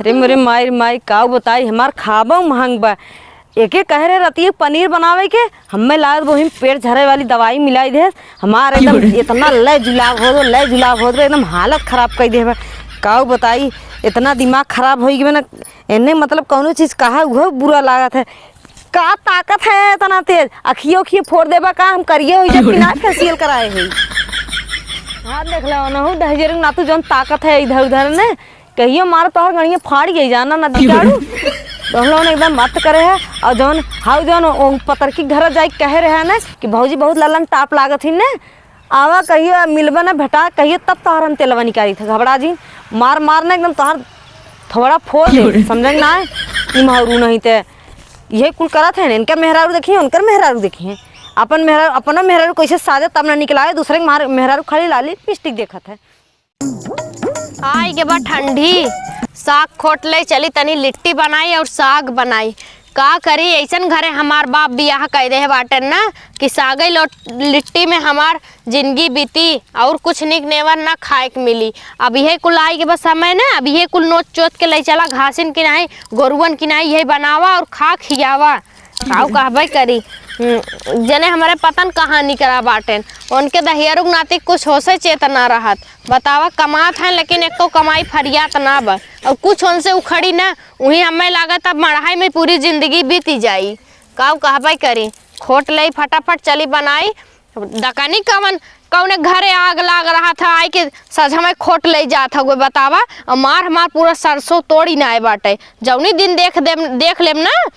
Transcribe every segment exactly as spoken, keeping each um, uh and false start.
अरे मोरे माई रे माई, काऊ बताई, हमार खाबो महंग बा। एके कहे रहे रतिये पनीर बनावे के, हम्मे लागत वही में पेट झरे वाली दवाई मिलाई दे। हमार एकदम इतना लय जुलाब होत बा, लय जुलाब होत बा, एकदम हालत खराब कई देहे बा। काऊ बताई, इतना दिमाग खराब होई गए ना, एने मतलब कौनो चीज कहा उहो बुरा लागत है। का ताकत है इतना तेज? अखियो उखियो फोड़ देबा का? हम करिए होई जब कि ना फेशियल कराए होई। हाँ, देख लो, नहु दहिजर नातू जौन ताकत है इधर उधर ने, कहियो मार तोहर गणिया फाड़ गई जाना ना दिगाड़ू। तो हम लोगन एकदम मत करे है। और जौन हाउ जौन ओ पतरकी घर जाए कहे रहे है ना कि भौजी बहुत ललन टाप लागत ही ने, आवा कहियो, मिलबे ना भेटा कहियो, तब तोहर हम तेलवा निकाली थे। घबरा जी, मार मार ना एकदम तोहर थोड़ा फोड़ दे, समझे ना है? ई महरू नहीं ते यही कुल करत है, इनके मेहरारू देखी, उनकर मेहरारू देखी है। अपन मेहरारू, अपना मेहरारू कैसे साजे तब ना निकलाए, दूसरे के मार-, मेहरारू खाली लाली लिपस्टिक देखत है। आई के बा ठंडी, साग खोट ले चली, तनी लिट्टी बनाई और साग बनाई। का करी, ऐसन घरे हमार बाप बियाह कई देहे बाटेन ना कि सागे लो-, लिट्टी में हमार जिंदगी बीती और कुछ निक नेवर ना खाए के मिली। अब इहे कुल आई के बस समय ना, अब इहे कुल नोच चोच के ले चला घासिन की नाई, गोरुअन की नाई, यही बनावा और खा खियावा। काऊ कहबे करी। हम्म, जने हमरे पतन कहाँ निकरा बाटेन, उनके दहियरुक नाती कुछ होसे चेत ना रहत। बतावा, कमात हैं लेकिन एको कमाई फरियात ना बा, और कुछ उनसे उखड़ी ना, उही हमें लागत अब मढ़ाई में पूरी जिंदगी बीती जाई। काऊ कहबे करी, खोट लई फटाफट चली बनाई। दकनी कवन, कौने घरे आग लाग रहा था, आई के सझा में खोट लई जात हउए, बतावा। और मार हमार पूरा सरसों तोड़ी ना आए बाटे। जौनी दिन देख देम, देख लेम ना,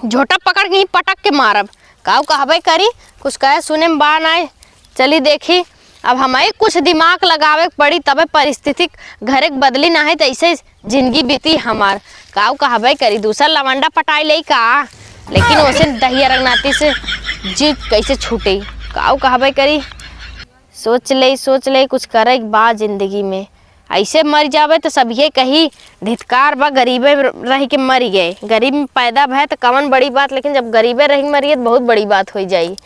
झोटा पकड़ के ही पटक के मारब। काऊ कहबे करी, कुछ कहे सुने में बा नाय। चली देखी, अब हमें कुछ दिमाग लगावे के पड़ी, तबे परिस्थिति घरे के बदली ना है, तो ऐसे जिंदगी बीती हमार। काऊ कहबे करी, दूसर लवंडा पटाई लेई का? लेकिन ओसे दहिया रंगनाती से जीव कैसे छूटे? काऊ कहबे करी, सोच ले, सोच ले, कुछ करे के बा जिंदगी में। ऐसे मर जावे तो सब ये कही, "धितकार बा, गरीबे रह के मर गए।" गरीब में पैदा भय तो कवन बड़ी बात, लेकिन जब गरीबे रह के मर गए तो बहुत बड़ी बात हो जाई।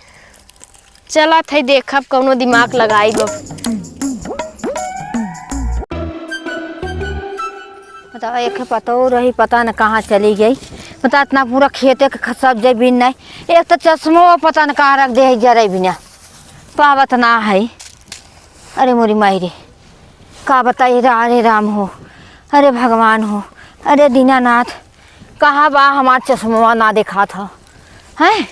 चलत है, देखब कौनो दिमाग लगाई बा। बताओ, एक पतोह रही, पता न कहाँ चली गई। बता, इतना पूरा खेते के ख-, सब जे बिन नहीं, एक तो चश्मो पता न कहाँ रख दे है, जरे बिना पावत ना है। अरे मोरी माई रे, का बताई रा-, अरे राम हो, अरे भगवान हो, अरे दीनानाथ, कहाँ बा हमार चश्मवा, ना देखात ह, हैं?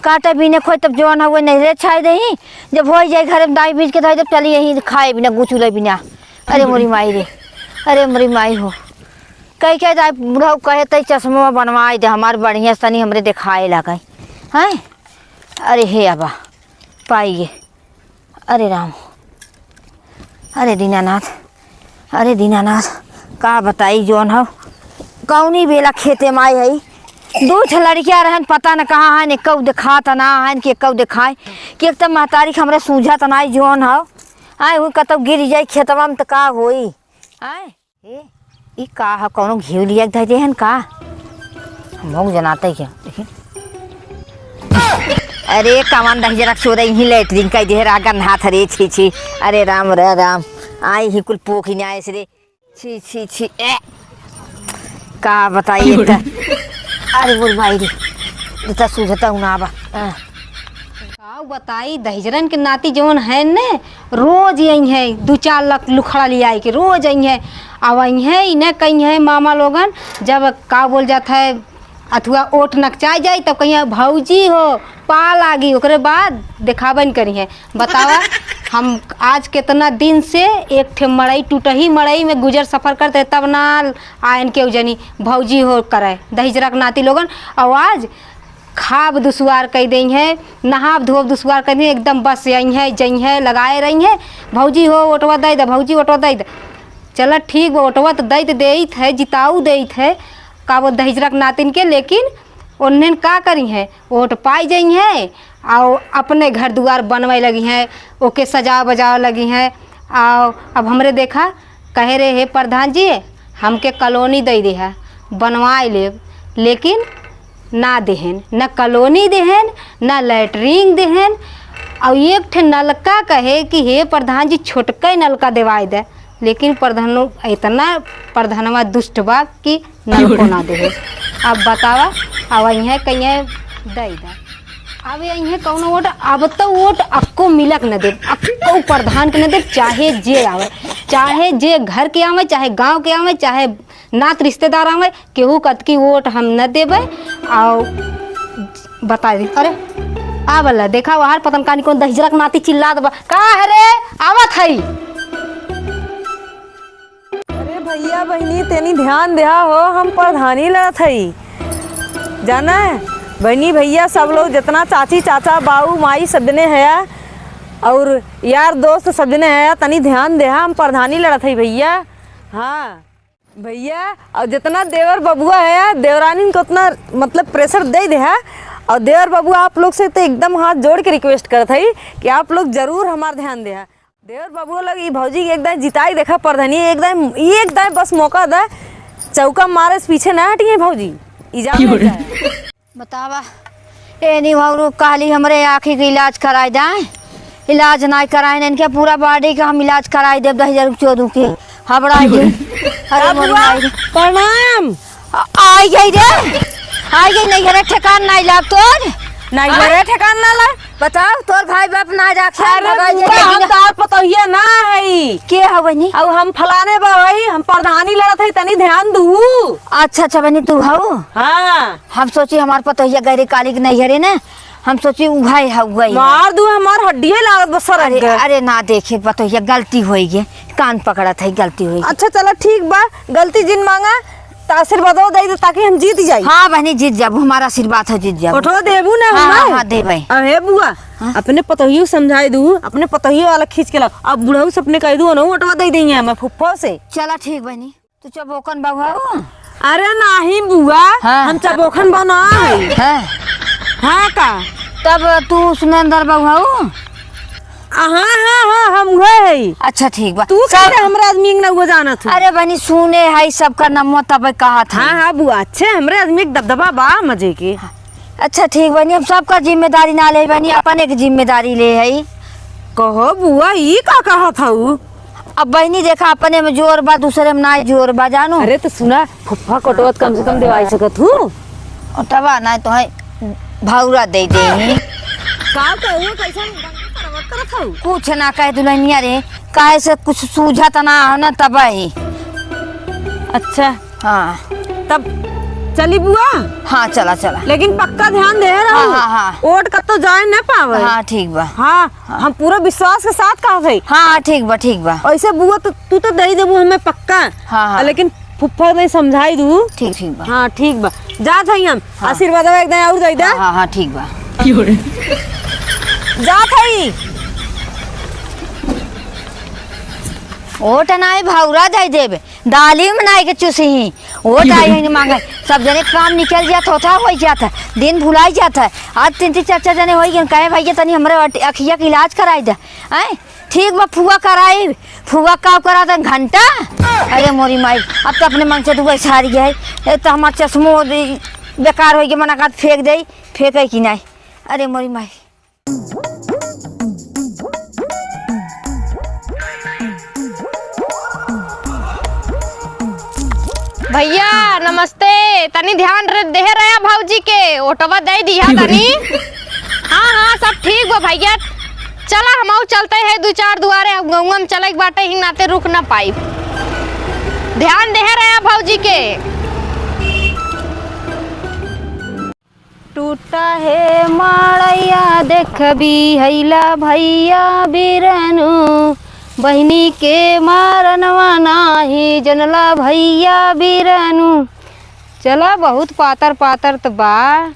काटे बिने खोई तब जवन हउए नहिरे छाई देही, जब होइ जाई घरे में दाई बीज के धोई, जब चली यही खाए बिना, गुचुले बिना। अरे मोरी माई रे, अरे मोरी माई हो, कही के दाई बुढ़ऊ कहे तई चश्मवा बनवाई दे हमार बढ़िया से, तनी हमरे देखाए लागे, हैं? अरे हे अबा, पाइए। अरे राम, अरे दीनानाथ, अरे दीनानाथ, का बताई जौन हो, कौनी बेला खेते में आई है, दू ठे लड़कियां रहन, पता न कहाँ हैं, एक्कउ देखात ना हैं कि एक्कउ देखाए, कि एक तो महतारी के हमरे सूझत ना आई जौन हो, आए हुई कतौ गिर जाई खेतवा में तो का होई, आए। ए, ई का ह, कौनो घीव लिया के धरे हन का? हम लोग जनाते क्या? देखी। अरे, कवन दहिजरा चोरई ही लेटरिन कई दे रहा गन्हात रे, छी, छी। अरे राम रे राम, आई ही कुल पोखी न्याय से रे। छी, छी, छी, ए। का बताई एक त। अरे बोल भाई रे, इतना सूझता हूँ ना बा। हाँ। का बताई, दहिजरन के नाती जवन है ने, रोज यही है, दू चार लाख लुखड़ा ले आई के रोज यही है। अब यही है, इन्हें कही है मामा लोगन, जब का बोल जात है, अथुआ ओट नकचाई जाई, तब कही है, "भौजी हो, पा लागी", ओकरे बाद देखाबन करी है। बतावा, हम आज कितना दिन से एक ठे मड़ई, टूटही मड़ई में गुजर सफर करते, तब ना आयन केहू जनी भौजी हो करे, दहिजरा के नाती लोगन। और आज खाब दुसवार कई देई है, नहाब धोब दुसवार कई देई है, एकदम बस यही है, जई है, लगाए रही है, "भौजी हो, ओटवा दई दे, भौजी ओटवा दई दे।" चला ठीक बा, ओटवा तो दई तो देइत है, जिताऊ देइत है, का वो दहिजरा के नातिन के, लेकिन ओन्हन का करी है, ओट पाई जई है, और अपने घर दुआर बनवाए लगी है, ओके सजाव बजाव लगी है। और अब हमरे देखा, कहे रहे, "हे प्रधान जी, हमके कॉलोनी दे दिहा, बनवाए लेब", लेकिन ना देहेन, न कॉलोनी देहेन, न लैट्रिन देहेन। और एक ठे नलका कहे कि, "हे प्रधान जी, छोटका नलका देवाए दे।" लेकिन प्रधानो इतना, प्रधानवा दुष्ट बा कि नलको ना देहे। अब बतावा, अब अइहें कइहें दइ दा। अब अइहें कउनो वोट, अब तो वोट अक्को मिलक न देब, अक्को प्रधान के न देब, चाहे जे आवे, चाहे जे घर के आवे, चाहे गाँव के आवे, चाहे नात रिश्तेदार आवे, केहू कतकी वोट हम न देबे। आउ बताइ दी, अरे, आ बल्ला, देखा, वहार पतन कानी कौन दहिजरक नाती चिल्लात बा। का है रे? आवत हई। अरे भइया, बहिनी, तनी ध्यान देहा हो, हम प्रधानी लड़त हई। जाना है, बहिनी, भइया, सब लोग, जितना चाची, चाचा, बाऊ, माई, सब जने हया, और यार दोस्त, सब जने हया, तनी ध्यान देहा, हम प्रधानी लड़त हई, भइया। हाँ। भइया, और जितना देवर बबुआ है, देवरानिन के उतना, मतलब, pressure दे दे है। और देवर बबुआ, आप लोग से तो एकदम हाथ जोड़ के request करत हई कि आप लोग जरूर हमार ध्यान दे है। देवर बबुआ लोग, ई भौजी के एकदम जिताई देखा प्रधानी, एकदम, एकदम बस मौका दे, चौका मारे से पीछे ना हटिए भौजी, ई जान ले जाए। बतावा, ए नी भौरू, कहली हमरे आँखी के इलाज कराई दाए, इलाज नाई कराइन, इनके पूरा body के हम इलाज कराई देब, दहिजर चोदू के, हबड़ाई दे। अरे का मोरी बुआ? माई रे। प्रणाम। आ-, आई गई रे, आई गई, नैहरे ठेकान नाई लाग तोर। नैहरे ठेकान ना लाग? बताओ, तोर भाई बाप ना राखे, अरे भगाई दे बुआ, हम दिया। तार पतोहिया ना हई। के हवे नी? अब हम फलाने बा हई, हम प्रधानी लड़त हई, तनी ध्यान दू। अच्छा, अच्छा, बनी तू हऊ? हाँ। हम सोची हमार पतोहिया गैरे काली के नैहरे ने, हम सोची उघाई है, उघाई है। मार दू, हमार हड्डिये लागत बा सरक अरे, गए। अरे ना देखे पतोहिया, गलती होई गे, कान पकड़त है, गलती होई गे। अच्छा चला ठीक बा, गलती जिन मांगा, त आशीर्वादो दे दे ताकि हम जीत जाई। हाँ बहनी, जीत जाबू, हमारा आशीर्वाद है, जीत जाबू। ओठवा देबू ना हाँ, हमार? हाँ, हाँ, देबै। अहे बुआ, हाँ? अपने पतोहियो समझाई दू, अपने पतोहियो वाला खींच के ला। अब बुढ़ऊ से अपने कह दू, ओनहु ओठवा दे देंगे हमें फुफ्फो से। चला ठीक बहनी। तू चबोकन बहू हऊ? अरे नाही बुआ, हाँ। हम चबोकन बहू ना हई। हाँ। हाँ का? तब तू सुनेंदर बहू हऊ? आ, हाँ, हाँ, हाँ, हम उहे हई। अच्छा ठीक बा। तू सब कैसे हमरा आदमी के ना उहे जानत हऊ? अरे बनी सुने हई सबका नमो तब कहत हई। हाँ, हाँ बुआ, अच्छे हमरे आदमी के दबदबा बा मजे के। अच्छा ठीक बनी, हम सबका जिम्मेदारी ना ले बनी, अपने के जिम्मेदारी ले हई। कहो बुआ, ई का कहत हऊ? अब बहिनी देखा, अपने में जोर बा, दूसरे में नाई जोर बा, जानू। अरे तो सुना, फुफ्फा कटवत कम से कम देवाई सकत हूँ। ओटवा नाई तो है, भौरा दे देही। का कहू, कैसन दंगा करवत करत हऊ? कुछ ना कहे दुल्हनिया रे, काहे से कुछ सूझत ना हो ना तब ही। अच्छा। हाँ। तब चली बुआ? हाँ, चला, चला। लेकिन पक्का ध्यान दे रहू। हाँ, हाँ, हाँ। ओट कत्तो जाए न पावे। हाँ, ठीक बा। हाँ, हाँ। हम पूरा विश्वास के साथ कहत हई। हाँ, हाँ, ठीक बा, ठीक बा। ऐसे बुआ तो तू तो दे देबू हमें पक्का। हाँ, हाँ। लेकिन फुफ्फा नहीं समझाई दू। ठीक, ठीक बा। हाँ, ठीक बा। जात हई हम। हाँ। आशीर्वाद एकदम और दे दे। हाँ, हाँ, हाँ, ठीक बा। जात हई। ओट नाई भौरा दे देबे। दाली में नाई के चुसही, वोट आई है मांगे। सब जने काम निकल जात होता, हो जात है, दिन भुलाई जात है। आज तीन तीन चार चार जने होई गए, कहे भैया तनी हमरे अट-, अखिया के इलाज कराई दे। आए, ठीक बा फुआ कराई, फुआ का करा दे घंटा। अरे मोरी माई, अब तो अपने मन से तू वैसे हार गया है। ए तो हमार चश्मो दे-, बेकार होई के मना का फेंक दे, फेंके कि नाई। अरे मोरी माई। भैया नमस्ते, तनी ध्यान रे-, देहे रहा भौजी के, ओटवा दे दिया तनी। हाँ, हाँ, सब ठीक बा भैया, चला हमहू चलते हैं दू चार दुआरे, गौवा में चले के बाटे ही नाते रुक ना पाई। ध्यान देहे रहा भौजी के। टूटा हे माड़ैया देखबी हैला भैया बिरनु, बहिनी के मारनवा नाही जनला भैया बिरनु। चला बहुत पातर पातर त बा,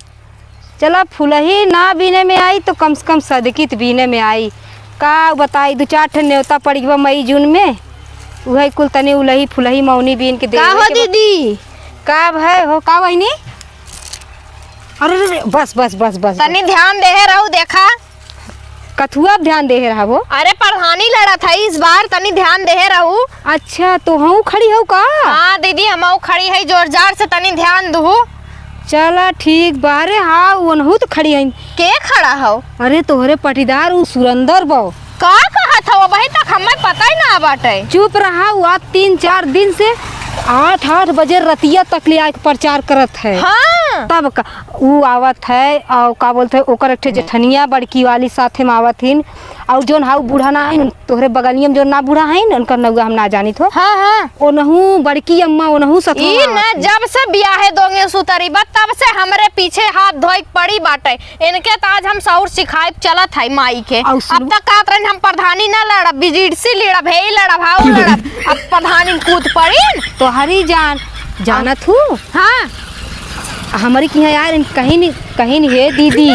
चला फुलही ना बीने में आई तो कम से कम सदकी त बीने में आई। का बताई, दू चार ठे नेवता पड़ी बा मई जून में, उहे कुल तनी उलही फुलही मौनी बीन के का देवे हो के बा। दीदी? का भय हो, का बहिनी? अरे, अरे, अरे, बस, बस, बस, बस, बस। तनी ध्यान देहे रहू, देखा। कथुआ ध्यान देहे रहबो? अरे, प्रधानी लड़त है इस बार, तनी ध्यान देहे रहू। अच्छा, तो हऊ खड़ी हऊ का? हाँ दीदी, हमहू खड़ी है, जोर जार से तनी ध्यान दहू। चला ठीक बा। अरे हाँ, ओनहू तो खड़ी है। के खड़ा हो? अरे तोहरे पटीदार उ सुरंदर बा। का कहत हव? अबहीं तक हमें पता ही ना बाटे। चुप रहा, उ आज तीन चार दिन से आठ आठ बजे रतिया तक ले आके प्रचार करत है। हाँ। तब का, उ आवत है और का बोलत है, ओकर एक ठे जेठनिया बड़की वाली साथे में आवत हिन, और जोन हाउ बूढ़ा ना है, तोहरे बगलिया में जोन ना बूढ़ा है, उनकर नौआ हम ना जानित हो। हाँ, हाँ। ओनहू बड़की अम्मा, ओनहू सथवा ई ना, आवत हिन। जब से बियाहे दोंगे सुतरी बा, तब से हमरे पीछे हाथ धोए के पड़ी बाटे। इनके त आज हम सौर सिखाइब चलत है माई के। अउ अब सुनू। तक कहत रहन हम प्रधानी ना लड़ब, बीजेडीसी लड़ब, हे लड़ब, हाउ लड़ब। अब प्रधानी कूद पड़ीन। तोहरी जान, जानत हूँ। हाँ। हमरी किहाँ यार, इन कहीं नहीं, कहीं नहीं, हे दीदी,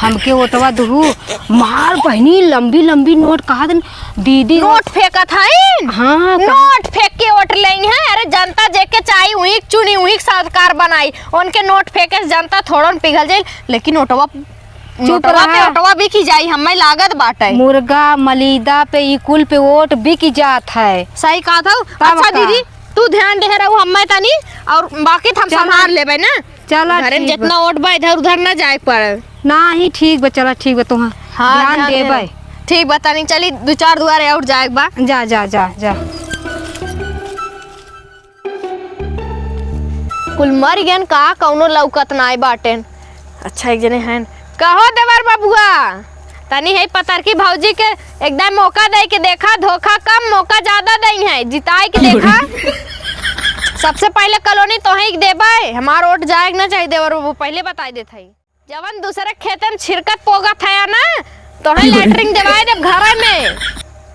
हमके ओटवा दुहू, मार बहिनी, लंबी लंबी नोट कहा दिन, दीदी। नोट फेंकत हईन? हाँ, कहा नोट फेंक के ओट लेई हैं। अरे, जनता जेके चाही, उही के चुनी, उही के सरकार बनाई। उनके नोट फेंके से जनता थोड़न पिघल जाई, लेकिन ओटवा चुप नोटवा पे रहा। ओटवा बिकी जाई, हमें लागत बाटे। मुर्गा, मलीदा पे, ई कुल पे ओट बिकी जात है। सही कहत हऊ। तब अच्छा का? दीदी, तू ध्यान दे रहू हमें तनी, और बाकी त हम चला। संभाल लेबे ना। चला, घरे में ठीक बा। जितना ओट बा, इधर उधर ना जाए के पड़े। नाही, ठीक बा, चला, ठीक बा, तुहाँ हाँ, ध्यान ध्यान दे देबे। रहे। ठीक बा, तनी चली, दू चार दुआरे और जाए के बा। जा, जा, जा, जा। कुल मर गयन का, कौनो लौकत नाय बाटेन। अच्छा, एक जने हैं। कहो देवर बबुआ, तनी है पतरकी भौजी के एकदम मौका दे के देखा, धोखा कम, मौका ज्यादा दई है, जिताए के देखा। सबसे पहले कॉलोनी तोहे के देबे, हमार ओट जाए के ना चाही देवर बबू, पहले बताई देत हई। जवन दूसरे खेते में छिड़कत पोगत है ना, तोहे लैट्रिन देवाए देब घरे में।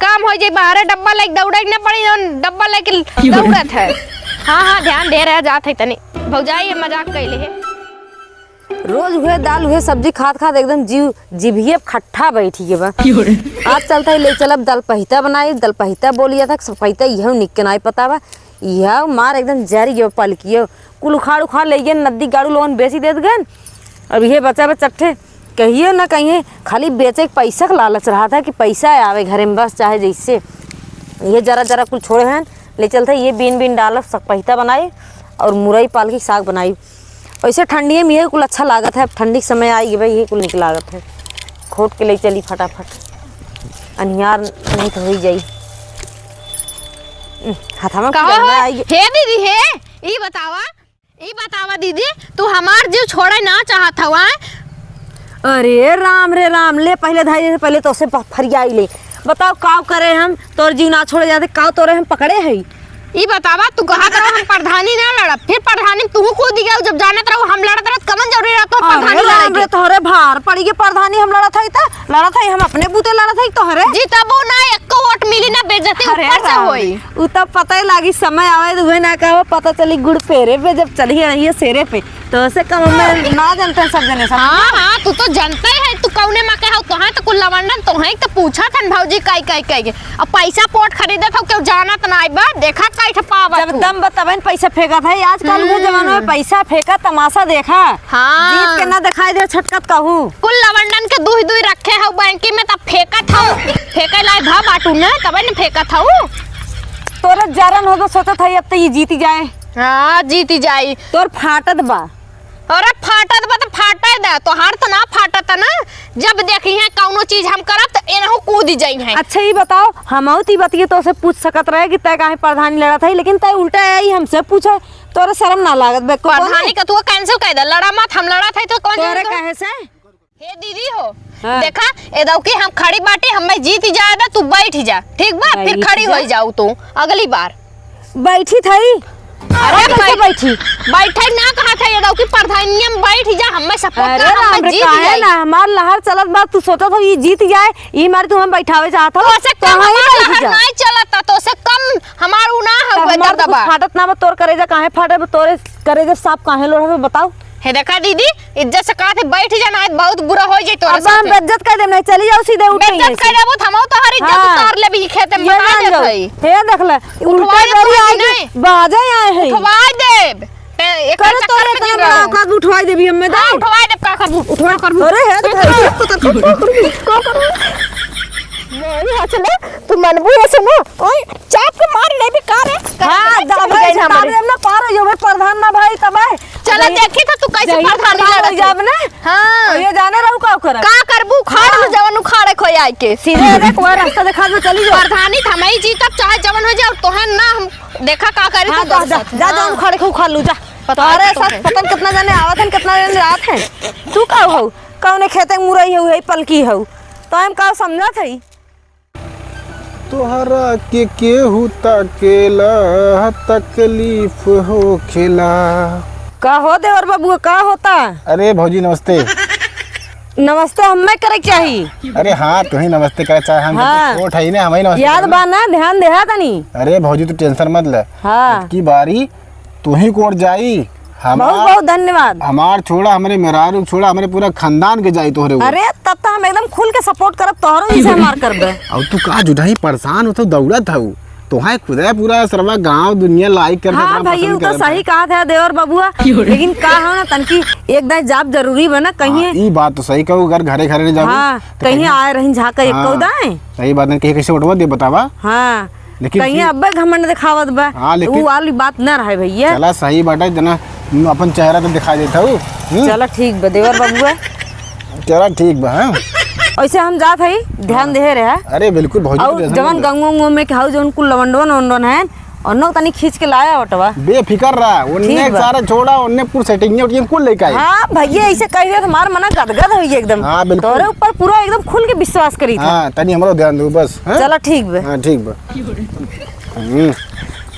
काम हो जाई, बाहरे डब्बा लेके दौड़े के ना पड़ी, जवन डब्बा लेके दौड़त है। हाँ, हाँ, ध्यान दे रहा जात है तनी। भौजाई ये मजाक कैले है। रोज उहे दाल, उहे सब्जी खात खात एकदम जीव, जिभिये खट्ठा बैठी के बा। आज चलता ही ले चलब दलपहिता बनाई, दलपहिता बोलिया था, सपहिता इहो निक के नाई पता बा। इहो मार एकदम जरी गयो पलकियो। कुल उखाड़ उखाड़ ले गए, नदी गाड़ू लोगन बेची देत गन। अब इहे बचा बा चट्ठे, कहियो ना कहिए, खाली बेचे के पैसा के लालच रहा था कि पैसा आवे घरे में, बस चाहे जैसे। ये जरा जरा कुल छोड़े हैं, ले चलते ये बीन बीन डालब, सपहिता बनाई और मुरई पालकी साग बनाई। वैसे ठंडिये में ये कुल अच्छा लागत है, अब ठंडी के समय आई गई भाई, ये कुल निक लागत है। खोट के ले चली फटाफट, अनियार नहीं तो हो ही जाई। हथवा में कहो गंदा हो, आई। हे दीदी, हे, ई बतावा, ई बतावा दीदी, तू हमार जीव छोड़े ना चाहत हवा? अरे राम रे राम, ले पहले धाई से पहले तो से फ-, फरियाई ले। बताओ काव करे हम, तोर जीव ना छोड़े जाते, काव तोरे हम पकड़े हई? ई बतावा, तू कहत रहो हम प्रधानी ना लड़ब, फिर प्रधानी में तू कूद गया, जब जानत रहो हम लड़त रहत, कमन जरूरी रहत अरे प्रधानी लड़े राम के? रे, तोहरे भार पड़ी के प्रधानी हम लड़त हई त लड़त हई, हम अपने बूते लड़त हई तोहरे। जीतबो ना, एको वोट मिली ना, बेइज्जती अरे ऊपर से राम होई। रे, उ तब पता ही लागी, समय आवे त उहे ना कहबो, पता चली गुड़ पेरे पे जब चली आई है सेरे पे। तो से कम में ना जानते हैं सब जने सब। हाँ, हाँ, तू तो जानते है, तू कौने माँ के हौ, तोहे तो कुल लवंडन, तोहे तो पूछा थन भौजी काई, काई, काई के। अब पैसा पोट खरीदे थौ, केहू जानत ना आई बा, देखा काई ठे पावत जब हूँ। दम बा तबे न पैसा फेंकत है, आजकल के हम्म। जमाना में पैसा फेंका तमाशा देखा। हाँ। जीत के ना दिखाई दे छटकत कहू। कुल लवंडन के दुई दुई रखे हौ बैंकी में, तब फेंकत हौ, फेंके लाए धा बाटू न, तबे न फेंकत हौ। तोरे जरन हो तो सोचत है अब तो ये जीत जाए। हाँ, जीत जाई। तोर फाटत बा। अरे फाटत बा त फाटे दा, तोहार त ना फाटत ना। जब देखी है कौनो चीज हम करब त एनहु कूद जाई है। अच्छा ई बताओ, हमहू त ई बतिये तो से पूछ सकत रहे कि तय काहे प्रधानी लड़त है, लेकिन तय उल्टा आई हमसे पूछे, तोरे शर्म ना लागत बे? को-, कौन प्रधानी है? का तू cancel कर दे, लड़ा मत, हम लड़त है तो कौन तोरे जाने तो? काहे से? हे दीदी हो, हाँ। देखा, ए दौकी हम खड़ी बाटी, हमें जीत जाए दा, तू बैठ जा, ठीक बा? फिर बैठ खड़ी जा। हो जाऊ तू अगली बार। बैठी थई। अरे अब कैसे बैठ-, बैठी? बैठे ना कहा था, ए दौकी प्रधानिया में बैठ जा, हमें support अरे कर, राम हमें रे, जीत काहे जाए। ना, हमार लहर चलत बा, तू सोचत हो ये जीत जाए, ई मारे तू हम बैठावे चाहत हो, तो से तो कम वहीं हमार बैठ लहर जा। नहीं चलता, तो से कम हमार उ ना तब हवे हमार तो दबदबा। कुछ फाटत ना बा, तोर करेजा काहे फाटे बा, तोरे करेजा सांप काहे लोढ़त बा, बताओ। हे देखा दीदी, इज्जत से कहा थे बैठ जा, ना बहुत बुरा हो जाए तोरे अब हम साथे। बेइज्जत कर देम, नहीं चली जाओ सीधे उठ बेइज्जत कर देबो त हमहू तोहर इज्जत हाँ। उतार लेबी खेते में, ये बता जान देत जाओ। हई। हे देख ले, उठवा उल्टा दे गाड़ी तोहर आई कि के, नहीं? बाजे आए हैं। उठवा देब। ए, एक करे चक्कर तोरे में काम गिर रहा रहो। औकात उठवाई देबी हमें हाँ, तो। उठवा देब, का करबू? उठवा करबू। अरे, हे तो भाई, का करबू? का करबू? नहीं, हाँ, चले, तू मनबू ऐसे ना। ओए, चाप के मार लेबी का रे? हाँ, करे दबे गए ना चाप हमारे। लेब ना, पार हो जाबे, प्रधान ना भाई, तब है। चला, अरे, देखी तो तू कैसे जइया प्रधानी प्रधान लड़त हो जाब है। ना। हाँ। और ये जाने रहू का करब? का करबू? उखाड़ हाँ। लो, जवन उखाड़े पे आइके। सीधे देख, वह रास्ता देखा जो चली जाओ। प्रधानी त हमही जीतब, चाहे जवन हो जाए, तोहे ना हम देखा का करी हाँ, तो जा, तोरे जा, साथ। जा, जा, हाँ। उखाड़ के उखाड़ लू, जा। पता तोरे नहीं साथ तोहे। पता नहीं कितना जने आवत हैं, कितना जने जात हैं। तू का हऊ? कौने खेते में मुरई हऊ, है पलकी हऊ? तो हम का समझत हई? तोहरा के केहू ताकेला, तकलीफ होखेला। का हो देवर बाबू, का होता? अरे भौजी नमस्ते। नमस्ते हमें करे के चाही। अरे हाँ, तू ही नमस्ते करे चाहे, हम हाँ। तो छोट है ना, हमें नमस्ते याद करे। बा ना, ध्यान देहा तनी। अरे भौजी तू tension मत ले। हाँ। की बारी तू ही कोट जाई। हमार, बहुत, बहुत धन्यवाद। हमार छोड़ा, हमरे मेहरारू छोड़ा, हमरे पूरा खानदान के जाई तोहरे ऊपर। अरे, तब तो हम एकदम खुल के support करब, तोहरो जैसे हमार करबे। अब तू का जुटाई, परेशान हो तो दौड़त हऊ। तोहाय खुदे पूरा सरवा गांव दुनिया like कर हाँ देतना भैया, पसंद वो तो करत सही है। कहा था देवर बबुआ। क्यों रे? लेकिन का हो ना, तनकी एक दाई जाब जरूरी बा ना, कहीं हाँ, ई बात तो सही कहू, अगर घरे घरे नहीं जाबू, हाँ, तो कहीं कहीं आए रही झांका एक हाँ, कौदाए। सही बात है, कहीं कैसे उठवा दे बतावा। हाँ, लेकिन कहीं फिर अब्बे घमंड दिखावत बा। हाँ, लेकिन ऊ वाली बात ना रहे भैया। चला, सही बात है, जना अपन चेहरा तो दिखा देता हूँ। हम्म? चला, ठीक बा, देवर बबुआ। चला, ठीक बा, हाँ। ऐसे हम जात हई, ध्यान हाँ। देहे रहा। अरे, बिल्कुल, भौजी, और तो जवन गंगो उंगो में के हऊ, जवन कुल लवंडवन वंडवन हैं, उन्नो तनी खींच के लाया ओटवा। बेफिकर रहा, उन्ने ठीक बा। सारा छोड़ा, उन्ने पूरा setting उटिंग कुल लेके आए। हाँ, भैया, ऐसे कह दिया तो हमार मना गदगद होई एकदम। हाँ, बिल्कुल। तोरे ऊपर पूरा एकदम खुल के विश्वास करी था। हाँ, तनी हमरो ध्यान दो बस, हाँ? चला, ठीक बा। हाँ, ठीक बा। हम्म,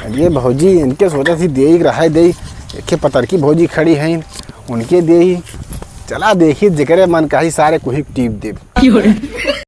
अरे भौजी, इनके सोचा थी देई रहा है, देई। देखे पतरकी भौजी खड़ी हैं, उनके देई। चला देखी, जेकरे मन कही सारे कुही टीप देब।